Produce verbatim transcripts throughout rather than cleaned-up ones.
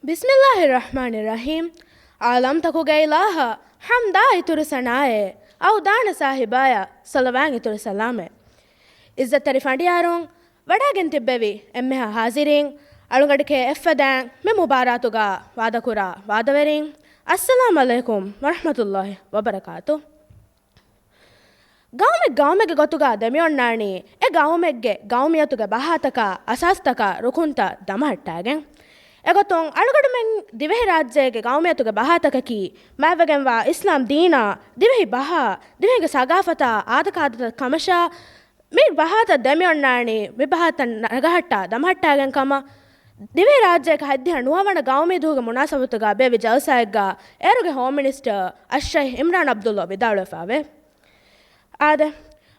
ބިސްމިއްލާހި ރަޙްމާނި ރަޙީމް. ޢާލަމްތަކުގެ އިލާހަށް ޙަމްދާ އިތުރު ސަނާއެއް، އައުދާނެ ސާހިބާޔަށް ޞަލަވާތް އިތުރު ސަލާމެއް. ޢިއްޒަތްތެރި ފަނޑިޔާރުން، ވަޑާގެން ތިއްބެވި އެންމެހާ ޙާޟިރީން، އަޅުގަނޑުގެ އެއްފަދައިން މި މުބާރާތުގަ ވާދަކުރާ ވާދަވެރީން، އައްސަލާމް ޢަލައިކުމް ވަރަޙްމަތުﷲި ވަބަރަކާތު. ގައުމެއް ގައުމެއްގެ ގޮތުގަ ދެމިއޮންނާނީ، އެ ގައުމެއްގެ ގައުމިއްޔަތުގެ ބަހާތަކާ، އަސާސްތަކާ، ރުކުންތައް ދަމަހައްޓާގެން. އެގޮތުން އަޅުގަޑުމެން ދިވެހިރާއްޖޭގެ ގައުމިއްޔަތުގެ ބަހާތަކަކީ، މާތްވެގެންވާ އިސްލާމް ދީނާ، ދިވެހި ބަހާ، ދިވެހިގެ ސަގާފަތާ، އާދަކާދަތައް ކަމަށާ، މި ބަހާތައް ދެމިއޮންނާނީ، މި ބަހާތައް ނަގަހައްޓާ ދަމަހައްޓާގެން ކަމަށް، ދިވެހިރާއްޖޭގެ ހަތްދިހަ ނުވަވަނަ ގައުމީ ދުވަހުގެ މުނާސަބަތުގަ ބޭއްވި ޖަލްސާއެއްގަ އޭރުގެ ހޯމް މިނިސްޓަރ އައްޝައިޚް އިމްރާން ޢަބްދުﷲ ވިދާޅުވެފައިވޭ. އާދެ،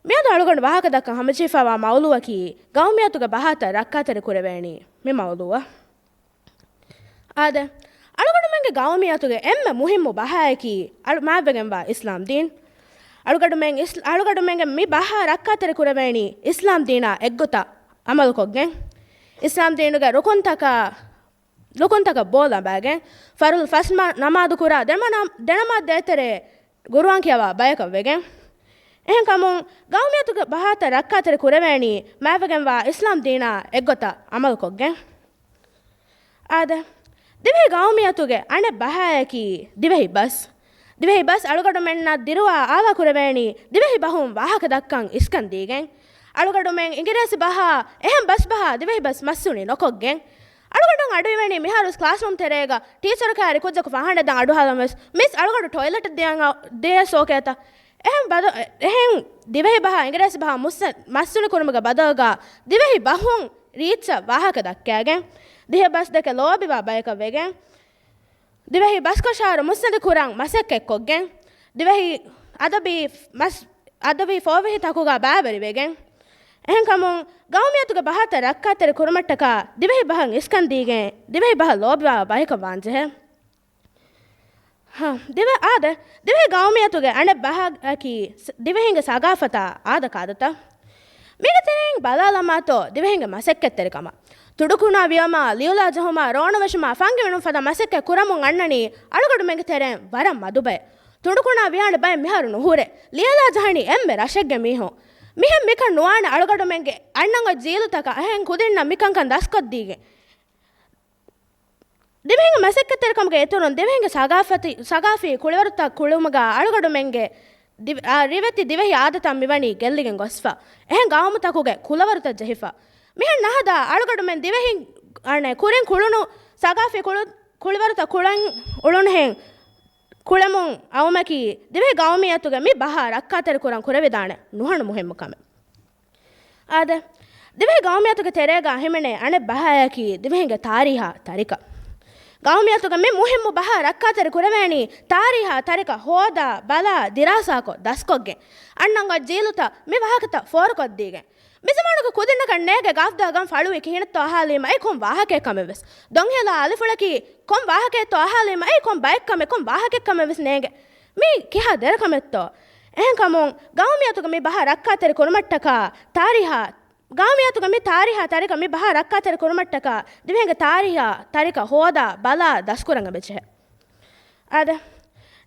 މިއަދު އަޅުގަނޑު ވާހަކަ ދައްކަން ހަމަޖެހިފައިވާ މައުޟޫއަކީ، ގައުމިއްޔަތުގެ ބަހާތައް ރައްކާތެރި ކުރެވޭނީ މި މައުޟޫއަށް. އާދެ، އަޅުގަޑުމެންގެ ގައުމިއްޔަތުގެ އެންމެ މުހިއްމު ބަހާއަކީ އަޅު-، މާތްވެގެންވާ އިސްލާމް ދީން. އަޅުގަޑުމެން އިސް-، އަޅުގަޑުމެންގެ މި ބަހާ ރައްކާތެރި ކުރެވޭނީ އިސްލާމް ދީނާ އެއްގޮތަށް ޢަމަލުކޮށްގެން. އިސްލާމް ދީނުގެ ރުކުންތަކާ، ރުކުންތަކަށް ބޯ ލަނބާގެން، ފަރުޟު ފަސް މަ-، ނަމާދު ކުރާ ދެނަމާ-، ދެނަމާދު ދޭތެރޭ ގުރުއާން ކިޔަވާ ބަޔަކަށް ވެގެން. އެހެންކަމުން، ގައުމިއްޔަތުގެ ބަހާތައް ރައްކާތެރި ކުރެވޭނީ މާތްވެގެންވާ އިސްލާމް ދީނާ އެއްގޮތަށް ޢަމަލުކޮށްގެން. އާދެ، ދިވެހި ގައުމިއްޔަތުގެ އަނެއް ބަހާއަކީ ދިވެހި ބަސް. ދިވެހި ބަސް އަޅުގަޑުމެންނަށް ދިރުވާ އާލާ ކުރެވޭނީ ދިވެހި ބަހުން ވާހަކަ ދައްކަން އިސްކަން ދީގެން. އަޅުގަޑުމެން އިނގިރޭސި ބަހާ، އެހެން ބަސް ބަހާ ދިވެހި ބަސް މައްސުނި ނުކޮށްގެން. އަޅުގަނޑު އަޑުއިވެނީ މިހާރު ކްލާސްރޫމް ތެރޭގަ ޓީޗަރަކާ ކުއްޖަކު ފަހަނަ ދަން އަޑުހާލަން ވެސް، މިސް އަޅުގަޑު ޓޮއިލެޓް ދިޔަން އަ-، ދޭ ސޯކޭތަ؟ އެހެން ބަދަ-، އެހެން ދިވެހި ބަހާ އިނގިރޭސި ބަހާ މުއްސަ-، މައްސުނި ކުރުމުގެ ބަދަލުގަ ދިވެހި ބަހުން ރީއްޗަށް ވާހަކަ ދައްކާގެން، ދިހަ ބަސް ދެކެ ލޯބިވާ ބަޔަކަށް ވެގެން، ދިވެހި ބަސްކޮށާރު މުއްސަނދި ކުރަން މަސައްކަތްކޮށްގެން، ދިވެހި އަދަބީ މަސް-، އަދަބީ ފޯވިހި ތަކުގަ ބައިވެރިވެގެން. އެހެންކަމުން، ގައުމިއްޔަތުގެ ބަހާތައް ރައްކާތެރި ކުރުމަށްޓަކާ ދިވެހި ބަހަށް އިސްކަން ދީގެން، ދިވެހި ބަހަށް ލޯބިވާ ބަޔަކަށް ވާންޖެހޭ. ހަ، ދިވެ-، އާދެ، ދިވެހި ގައުމިއްޔަތުގެ އަނެއް ބަހަކީ ސް-، ދިވެހިންގެ ސަގާފަތާ އާދަކާދަތައް. މީގެ ތެރެއިން ބަލާލަމާތޯ ދިވެހިންގެ މަސައްކަތްތެރިކަމަށް. ތުނޑުކުނާ ވިޔަމާ، ލިޔުލާ ޖަހުމާ، ރޯނު ވެށުމާ، ފަންގި ވިނުން ފަދަ މަސައްކަތް ކުރަމުން އަންނަނީ އަޅުގަޑުމެންގެ ތެރެއިން ވަރަށް މަދު ބައެއް. ތުނޑުކުނާ ވިޔާނެ ބައެއް މިހާރު ނުހުރޭ. ލިޔަލާ ޖަހަނީ އެންމެ ރަށެއްގެ މީހުން. މިހެން މިކަން ނުވާނެ އަޅުގަޑުމެންގެ އަންނަން އޮތް ޖީލުތަކަށް އެހެން ކުދިންނަށް މިކަންކަން ދަސްކޮށްދީގެން. ދިވެހިންގެ މަސައްކަތްތެރިކަމުގެ އިތުރުން ދިވެހިންގެ ސަގާފަތި، ސަގާފީ ކުޅިވަރުތައް ކުޅުމުގަ އަޅުގަޑުމެންގެ ދިވެ-، އާ، ރިވެތި ދިވެހި އާދަތައް މިވަނީ ގެއްލިގެން ގޮސްފަ. އެހެން ގައުމުތަކުގެ ކުލަވަރުތައް ޖެހިފަ. މިހެން ނަހަދާ އަޅުގަޑުމެން ދިވެހިން، އަނެއް، ކުރިން ކުޅުނު ސަގާފީ ކުޅު-، ކުޅިވަރުތައް ކުޅަން އުޅުނުހެން ކުޅެމުން އައުމަކީ ދިވެހި ގައުމިއްޔަތުގެ މި ބަހާ ރައްކާތެރިކުރަން ކުރެވިދާނެ ނުހަނު މުހިއްމު ކަމެއް. އާދެ، ދިވެހި ގައުމިއްޔަތުގެ ތެރޭގަ ހިމެނޭ އަނެއް ބަހާއަކީ ދިވެހިންގެ ތާރީހާ ތަރިކަ. ގައުމިއްޔަތުގެ މި މުހިއްމު ބަހާ ރައްކާތެރި ކުރެވޭނީ ތާރީހާ ތަރިކަ ހޯދާ، ބަލާ، ދިރާސާކޮށް، ދަސްކޮށްގެން. އަންނަން އޮތް ޖީލުތައް މި ވާހަކަތައް ފޯރުކޮށްދީގެން. މި ޒަމާނުގެ ކުދިންނަކަށް ނޭގެ ގާފްދާ ގަން ފަޅުވި ކިހިނެއްތޯ އަހާލީމަ އެއީ ކޮން ވާހަކައެއް ކަމެއް ވެސް. ދޮންހެލާ އަލިފުޅަކީ ކޮން ވާހަކައެއްތޯ އަހާލީމަ އެއީ ކޮން ބައެއް ކަމެއް، ކޮން ވާހަކައެއް ކަމެއް ވެސް ނޭނގެ. މީ ކިހާ ދެރަ ކަމެއްތޯ؟ އެހެންކަމުން ގައުމިއްޔަތުގެ މި ބަހަށް ރައްކާތެރި ކުރުމަށްޓަކާ ތާރީހާ، ގައުމިއްޔަތުގެ މި ތާރީހާ ތަރިކަ މި ބަހަށް ރައްކާތެރި ކުރުމަށްޓަކާ ދިވެހިންގެ ތާރީހާ ތަރިކަ ހޯދާ، ބަލާ، ދަސްކުރަން އެބަޖެހޭ. އާދެ،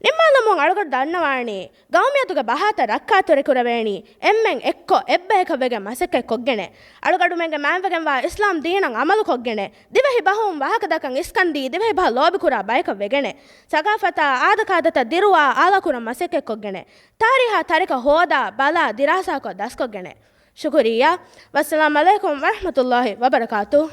ނިންމާލަމުން އަޅުގަޑު ދަންނަވާނީ، ގައުމިއްޔަތުގެ ބަހާތައް ރައްކާތެރި ކުރެވޭނީ އެންމެން އެއްކޮށް އެއްބަޔަކަށް ވެގެން މަސައްކަތް ކޮށްގެނެ، އަޅުގަޑުމެންގެ މާތްވެގެންވާ އިސްލާމް ދީނަށް އަމަލު ކޮށްގެނެ، ދިވެހި ބަހުން ވާހަކަ ދައްކަން އިސްކަންދީ، ދިވެހި ބަހަށް ލޯބިކުރާ ބަޔަކަށް ވެގެނެ، ސަގާފަތާ އާދަކާދަތައް ދިރުވާ އާލާކުރަން މަސައްކަތް ކޮށްގެނެ، ތާރީހާ ތަރިކަ ހޯދާ، ބަލާ، ދިރާސާކޮށް ދަސްކޮށްގެނެ. ޝުކުރިއްޔާ. ވައްސަލާމް ޢަލައިކުމް ވަރަޙްމަތުﷲި ވަބަރަކާތުހު.